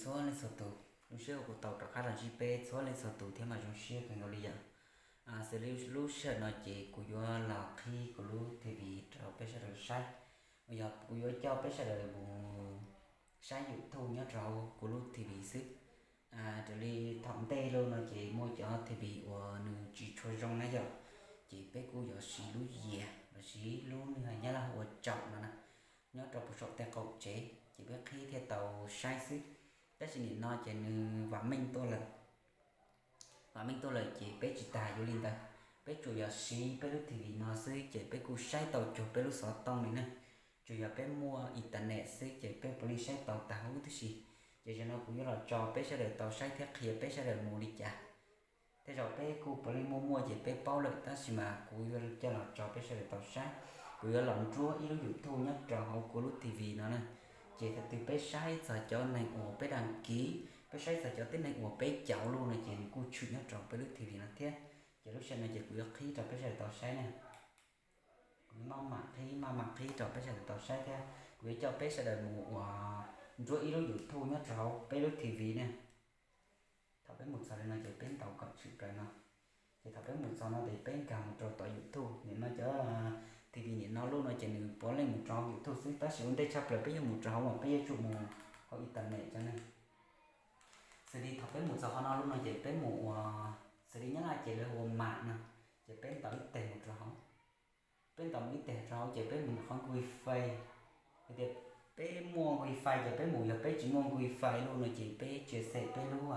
Txhua leej txhua tus, zoo siab uas kuv tau rov qab los ntsib peb txhua leej txhua tus thiab mas zoo siab kawg nkaus li yom. Xws li lub sij hawm no ces kuv yuav los qhib kuv lub T V rau peb sawv daws saib, uas yog kuv yuav coj peb sawv daws mus saib YouTube nyob rau hauv kuv lub T V xwb. Raws li thaum ntej los no ces muaj cov T V uas nws tsis tshua zoo na yom, ces peb kuj yuav siv lub yias los siv lub nws hais nyab laj hu ua tsaum no na, nyob rau puag saum tej qaum tsev ces peb qhib thiaj tau saib xwb. Tab sis nim no ces nws vam meej tuaj lawm, vam meej tuaj lawm ces peb tsis tas yuav li ntawd, peb tsuas yog siv peb lub T V no xwb ces peb kuj saib tau cuag peb lub xov tooj li na. Tsuas yog peb muaj internet xwb ces peb puav leej saib tau tag huv tib si. Ces zaum no kuv yuav los tso peb sawv daws tau saib thiab qhia peb sawv daws mus li cas. Tej zaum peb kuj puav leej muaj muaj ces peb paub lawm, tab sis mas kuv yuav coj los tso peb sawv daws tau saib. Kuv yuav los nruab ib lub YouTube nyob rau hauv kuv lub T V no na. Ces thaum twg peb saib txog cov neeg uas peb dag kiv, peb saib txog cov tib neeg uas peb caum lub no ces nws kuj tshwm nyob rau peb lub T V no thiab. Ces lub sij hawm no ces kuv yuav qhib rau peb sawv daws tau saib na. Kuv yuav maj mam qhib maj mam qhib rau peb sawv daws tau saib thiab kuv yuav coj peb sawv daws mus uas nruab ib lub YouTube nyob rau hauv peb lub T V na. Thaum peb mus txog li no ces peb ntaus kom tshwm plaws no. Ces thaum peb mus txog no ces peb nkag mus rau tom YouTube. Nim no cov T V nim no lub no ces nws puav leej mus rau hauv YouTube xwb, tab sis ua ntej tshaj plaws peb yuav mus rau hauv uas peb yuav tsum mus hauv internet cov ne. Xws li thaum peb mus txog qhov no lub no ces peb mus ua, xws li nyob no ces lawv hu ua mam no, ces peb ntaus ib teg mus rau hauv. Peb ntaus mus ib teg rau hauv ces peb mus ntaus qhov Wi-Fi. Hais tias peb muaj Wi-Fi ces peb mus, yog peb tsis muaj Wi-Fi lub no ces peb tsia xem peb lub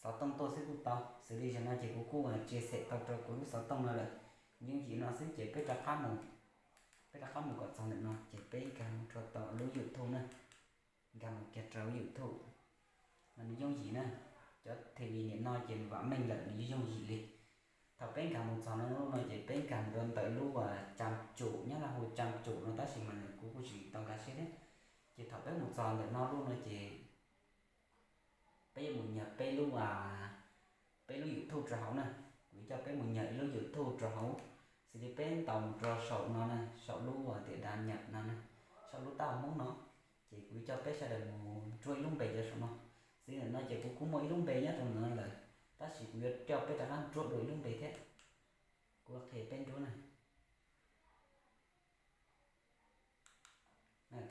xov tooj tuaj xwb kuj tau. Xws li zaum no ces kuv kuj tsia xem tau rau kuv lub xov tooj no lawm. Yooj yim no xwb ces peb rov qab mus, peb rov qab mus kom txog ntawm no ces peb nkag mus rau tom lub YouTube na. Nkag mus kiag rau YouTube no nws yooj yim na. Cov T V nim no ces nws vam meej lawm nws yooj yim li. Thaum peb nkag mus txog no lub no ces peb nkag mus rau ntawm lub tsa tsum, nyob no hu tsa tsum no tab sis mas nws kuv kuj tsis tau nkag siab thiab. Ces thaum peb mus txog ntawm no lub no ces peb yuav mus nyas peb lub, peb lub YouTube rau hauv na. Kuv yuav coj peb mus nyas ib lub YouTube rau hauv. Xws li peb ntaus mus rau saum no na, saum lub tias da nyam no na, saum lub taub hau Hmoob no, ces kuv yuav coj peb sawv daws mus nruab ib lub npe rau saum no. Xws li ntawm no ces kuv kuj muaj ib lub npe nyob rau ntawm no lawm, tab sis kuv yuav coj peb rov qab nruab dua ib lub npe thiab. Kuv qhia peb nruab na.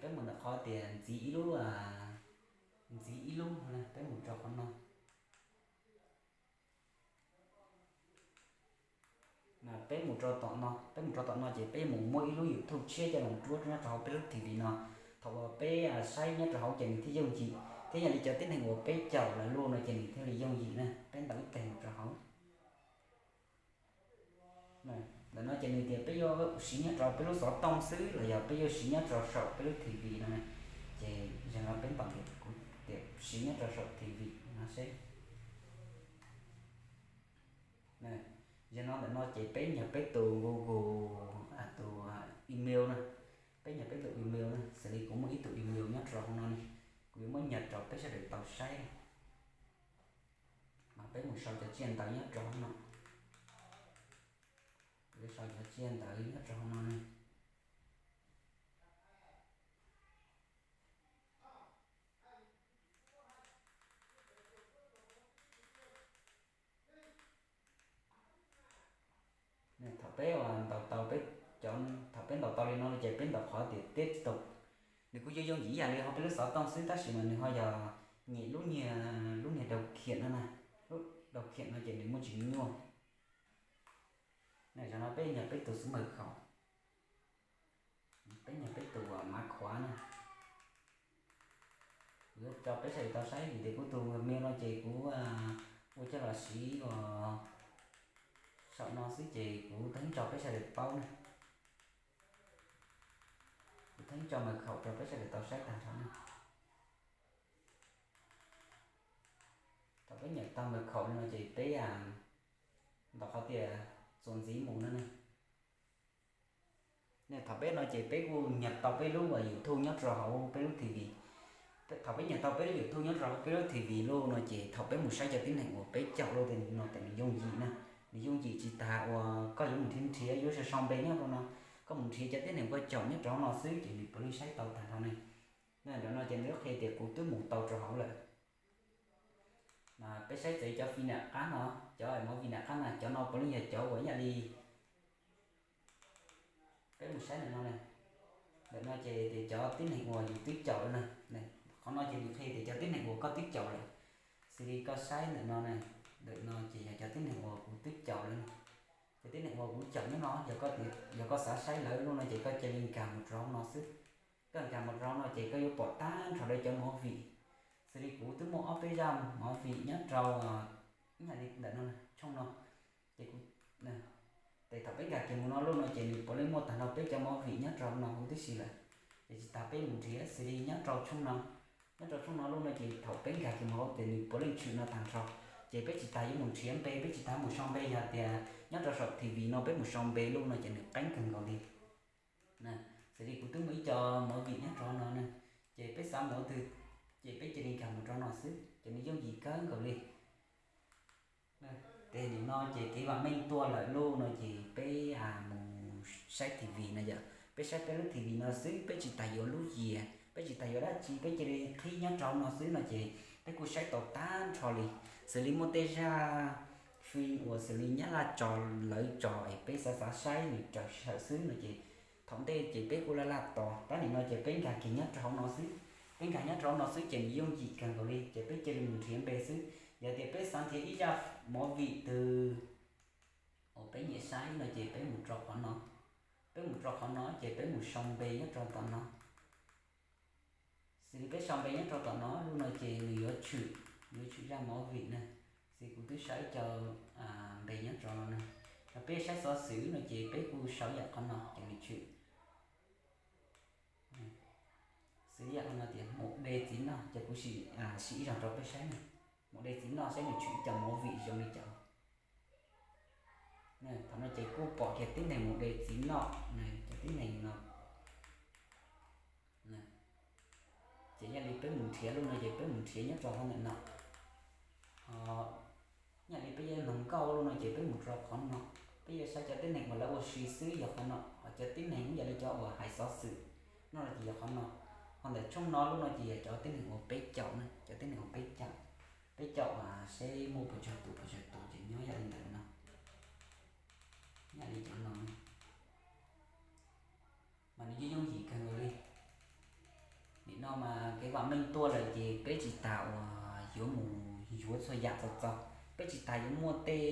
Peb mus ntawm qhov tias ntxiv ib lub, ntxiv ib lub, peb mus rau qhov no. Peb mus rau tom no, peb mus rau tom no ces peb mus muab ib lub YouTube tshiab coj los nruab nyob rau hauv peb lub T V no. Thaum uas peb saib nyob rau hauv ces nws thiaj yooj yim, thiab yog li cov tib neeg uas peb caum lawv lub no ces nws thiaj li yooj yim na. Peb ntaus ib teg mus rau hauv. Ntawm no ces nws tias peb yuav siv nyob rau peb lub xov tooj xwb los yog peb yuav siv nyob rau saum peb lub T V no. Ces zaum no peb ntaus tias kuv tias siv nyob rau saum T V no seb. Zaum no ntawm no ces peb nyas peb tus Google, tus email na. Peb nyas peb tus email na, xws li kuv muaj ib tug email nyob rau hauv no ne, kuv yuav muab nyas rau peb sawv daws tau saib. Mas peb mus sau cov tsiaj ntawv nyob rau hauv no. Kuv yuav sau cov tsiaj ntawv nyob rau hauv no ne. Thaum peb ntaus tau peb cov, thaum peb ntaus tau li no ces peb ntaus qhov tias teb taum. Nws kuj yooj yooj yim ib yam li hauv peb lub xov tooj xwb tab sis mas nws ho yog nyem lub niag, lub niag dau khiam no na, lub dau khiam no ces nws muaj tsis nyuaj. Zaum no peb nyas peb tus xub mawg khaum, peb nyas peb tus mav khuav na. Kuv yuav tso peb sawv daws tau saib vim tias kuv tus mail no ces kuv ua coj los siv uas saum no xwb ces kuv theeb tso peb sawv daws paub na. Kuv theeb tso mawg khaum rau peb sawv daws tau saib tag nrho na. Thaum peb nyas tau mawg khaum li no ces peb ntaus qhov tias txuas ntxiv mus no ne. Thaum peb no ces peb kuj nyas tau peb lub YouTube nyob rau hauv peb lub T V. Thaum peb nyas tau peb lub YouTube nyob rau hauv peb lub T V lub no ces thaum peb mus saib cov tib neeg uas peb caum lub no ces nws yooj yim na. Nws yooj yim tsis tas uas koj yuav mus nrhiav nrhiav yuav sau sau npe nyob rau no. Koj mus nrhiav cov tib neeg koj caum nyob rau hauv no xwb ces nws puav leej saib tau tag nrho ne. Zaum no ces nws qhia tias kuv twb mus tau rau hauv lawm. Mas peb saib txawv cov fim nam qab no, cov movie nam qab no, cov no puav leej yog cov uas ib yam li peb mus saib ntawm no na. Ntawm no ces tias cov tib neeg uas yus twb caum lawm na. Qhov no ces nws qhia tias cov tib neeg uas koj twb caum lawm. Xws li koj saib ntawm no na, ntawm no ces yog cov tib neeg uas kuv twb caum lawm na. Cov tib neeg uas kuv caum nyob no, yog koj xav saib lawv lub no ces koj cia li nkag mus rau hauv no xwb. Koj nkag mus rau hauv no ces koj yuav pom tag nrho rau cov movie. Xws li kuv twb muaj ob peb zaj movie nyob rau ib yam li ntawm no, tshooj no. Ces kuv, ces thaum peb nkag kiag mus no lub no ces nws puav leej muaj tag nrho peb cov movie nyob rau no huv tib si lawm. Ces tsis tas peb mus nrhiav xws li nyob rau tshooj no. Nyob rau tshooj no lub no ces thaum peb nkag kiag mus hauv ces nws puav leej tshwm no tag nrho. Ces peb tsis tas yuav mus nrhiav npe, peb tsis tas mus sau npe, yog tias nyob rau saum T V no peb mus sau npe lub no ces nws qeeb kawg nkaus li. Xws li kuv twb muaj ib co movie nyob rau no na, ces peb xav mus ua twg ces peb cia li nkag mus rau no xwb ces nws yooj yim kawg nkaus li. Ces nim no ces kev vam meej tuaj lawm lub no ces peb mus saib T V no yom, peb saib peb lub T V no xwb, peb tsis tas yuav lub yias, peb tsis tas yuav dab tsi, peb cia li qhib nyob rau no xwb no ces peb kuj saib tau tag nrho li. Xws li muaj tej zaj fim uas xws li Nyab Laj tso, lawv tso es peb xav xav saib nws raws sawm xwb no ces thaum ntej ces peb kuj laj laj tos, tab nim no ces peb nkag kiag nyob rau hauv no xwb. Peb nkag nyob rau hauv no xwb ces nws yooj yim kawg nkaus li ces peb cia li mus nrhiav npe xwb. Yog tias peb xav nrhiav ib zaj movie twg uas peb nyiam saib no ces peb mus rau qhov no. Peb mus rau qhov no ces peb mus sau npe nyob rau tom no. Xws li peb sau npe nyob rau tom no lub no ces nws yuav tshwm, yuav tshwm zaj movie na. Xws li kuv twb sau ib co npe nyob rau no na. Yog peb saib xov xwm no ces peb kuj sau yam qhov no ces nws tshwm. Xws li yam qhov no tias Maum De Txiv Noj, ces kuv sim ib zaug rau peb saib na. Maum De Txiv Noj saib nws tshwm ib co movie zoo li cas. Thaum no ces kuj pom kiag tib neeg Maum De Txiv Noj, cov tib neeg no. Ces yog li peb mus nrhiav lub no ces peb mus nrhiav nyob rau hauv ntawm no. Yog li peb yuav noog nkauj lub no ces peb mus rau qhov no. Peb yuav saib cov tib neeg uas lawv ua si xwb yog qhov no, ho cov tib neeg yam li cov uas hais xov xwm no los ces yog qhov no. Ho ntawm tshooj no lub no ces yog cov tib neeg uas peb caum na, cov tib neeg uas peb caum. Peb caum seb muaj puas tsawg tus, puas tsawg tus ces nyob yam li ntawm no. Yam li cov no mas nws yeej yooj yim kawg nkaus li. Nim no mas kev vam meej tuaj lawm ces peb tsis tas uas yuav mus yuav txhua yam txog txog, peb tsis tas yuav muaj tej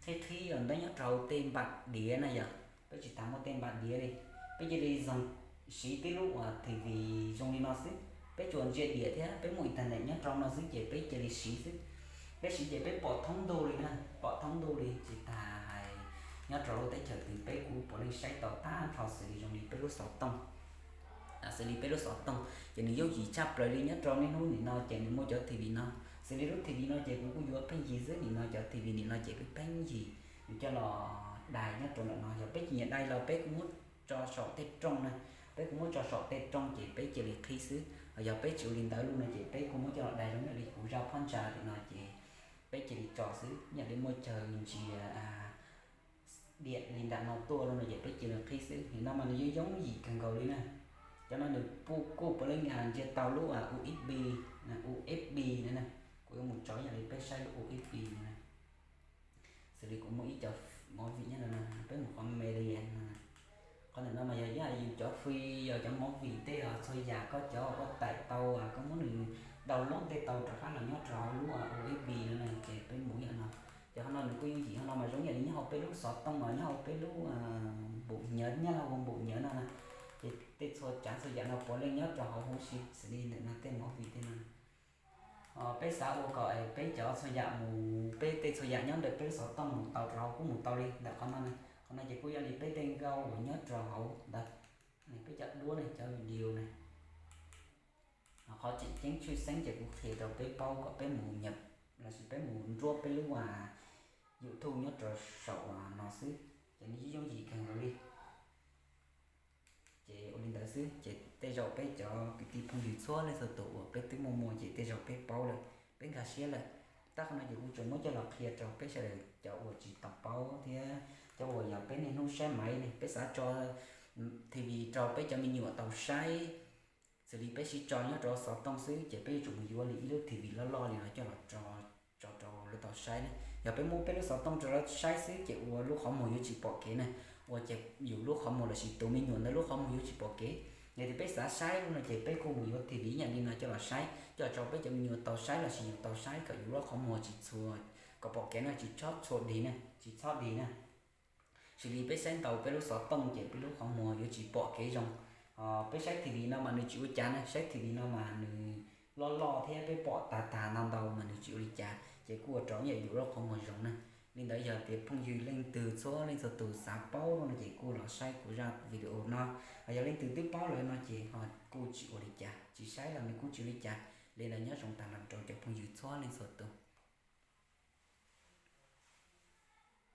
qhib qhib los ntawd nyob rau tej npam diav na yom, peb tsis tas muaj tej npam diav li. Peb cia li zoo siv peb lub uas T V zoo li no xwb, peb tsuas ntsia diam thiab peb muaj internet nyob rau no xwb ces peb cia li siv xwb. Peb siv ces peb pom thoob ntuj li na, pom thoob ntuj li tsis tas hais nyob rau lub teb chaws twg peb kuj puav leej saib tau tag nrho xws li zoo li peb lub xov tooj. Xws li peb lub xov tooj ces nws yooj yim tshaj plaws li nyob rau niaj hnub nim no ces nws muaj cov T V no. Xws li lub T V no ces kuv kuj yuav pheej yig xwb, nim no cov T V nim no ces peb pheej yig nws coj los dai nyob rau ntawm no, yog peb tsis nyiam dai los peb kuj muab tso saum tej rooj na, peb kuj muab tso saum tej rooj ces peb cia li qhib xwb. Yog peb tsis ua li ntawd lub no ces peb kuj muab coj los dai zoo yam li kuv zaj phab ntsa tim no ces peb cia li tso xwb, yam li muaj chaw ntsia diam li nram no tuaj lub no ces peb cia li qhib xwb. Nim no mas nws yooj yooj yim kawg nkaus li na. Cov no nws kuj puav leej ntsia tau lub U S B, U S B no na. Kuv yuav mus tso yam li peb saib lub U S B no na. Xws li kuv muaj ib co movie nyob no na, peb mus qhov media no. Qhov ntawm no mas yog ib yam yus cov free, yog cov movie tej os, txhua yam koj cov koj taim tau, koj muab nws download tej tau rov qab los nyob rau hauv lub U S B no na, ces peb mus yam no. Ces qhov no nws kuj yooj yim, qhov no mas zoo yam li nyob hauv peb lub xov tooj los nyob hauv peb lub npum nyawv, nyob hauv npum nyawv no na. Ces tej txhua tsav txhua yam no puav leej nyob rau hauv huv si, xws li ntawm no tej movie tej no. Peb xav ua kom peb cov txhua yam mus, peb tej txhua yam nyob ntawm peb lub xov tooj mus tau rau hauv kuj mus tau li ntawm qhov no na. Qhov no ces kuj yog li peb tej nkauj uas nyob rau hauv ntawd, peb cov duab ne, cov video ne. Qhov tseem ceeb tshwj xeeb ces kuv qhia rau peb paub kom peb mus nyab lossis peb mus nruab peb lub YouTube nyob rau saum no xwb, ces nws yooj yim kawg nkaus li. Ces ua li ntawd xwb ces tej zaum peb cov kwv tij phooj ywg txhua leej txhua tus uas peb twb muaj muaj ces tej zaum peb paub lawm, peb nkag siab lawm. Tab qhov no ces kuv tsuas muab coj los qhia rau peb sawv daws cov uas tsis tau paub thiab cov uas yog peb niaj hnub saib maiv ne, peb xav tso T V rau peb cov me nyuam tau saib. Xws li peb sib tso nyob rau xov tooj xwb ces peb yuav tsum mus yuav li ib lub T V loj loj li no coj los tso tau saib ne. Yog peb muab peb lub xov tooj rau lawv saib xwb ces ua lub qhov muag yuav tsis pom kev ne, ua ces yus lub qhov muag lossis tus me nyuam ntawd lub qhov muag yuav tsis pom kev. Yog tias peb xav saib lub no ces peb kuj mus yuav thij li yam li no coj los saib, coj tso peb cov me nyuam tau saib lossis yus tau saib kom yus lub qhov muag tsis txhua, kom pom kev no tsis txhob txhua dig ne, tsis txhob dig na. Xws li peb saib ntau peb lub xov tooj ces peb lub qhov muag yuav tsis pom kev zoo. Peb saib thij li no mas nws tsis ua cas ne, saib thij li no mas nws loj loj thiab peb pom tag tag ntau ntau mas nws tsis ua li cas ces kuj ua rau yam yus lub qhov muag zoo na. Li ntawd yog tias phooj ywg leej twg txhua leej txhua tus xav paub no ces kuj los saib kuv zaj video no. Yog leej twg twb paub lawm no ces ho kuj tsis ua li cas, tsis saib los nws kuj tsis ua li cas. Li ntawd nyob zoo tag nrho rau cov phooj ywg txhua leej txhua tus.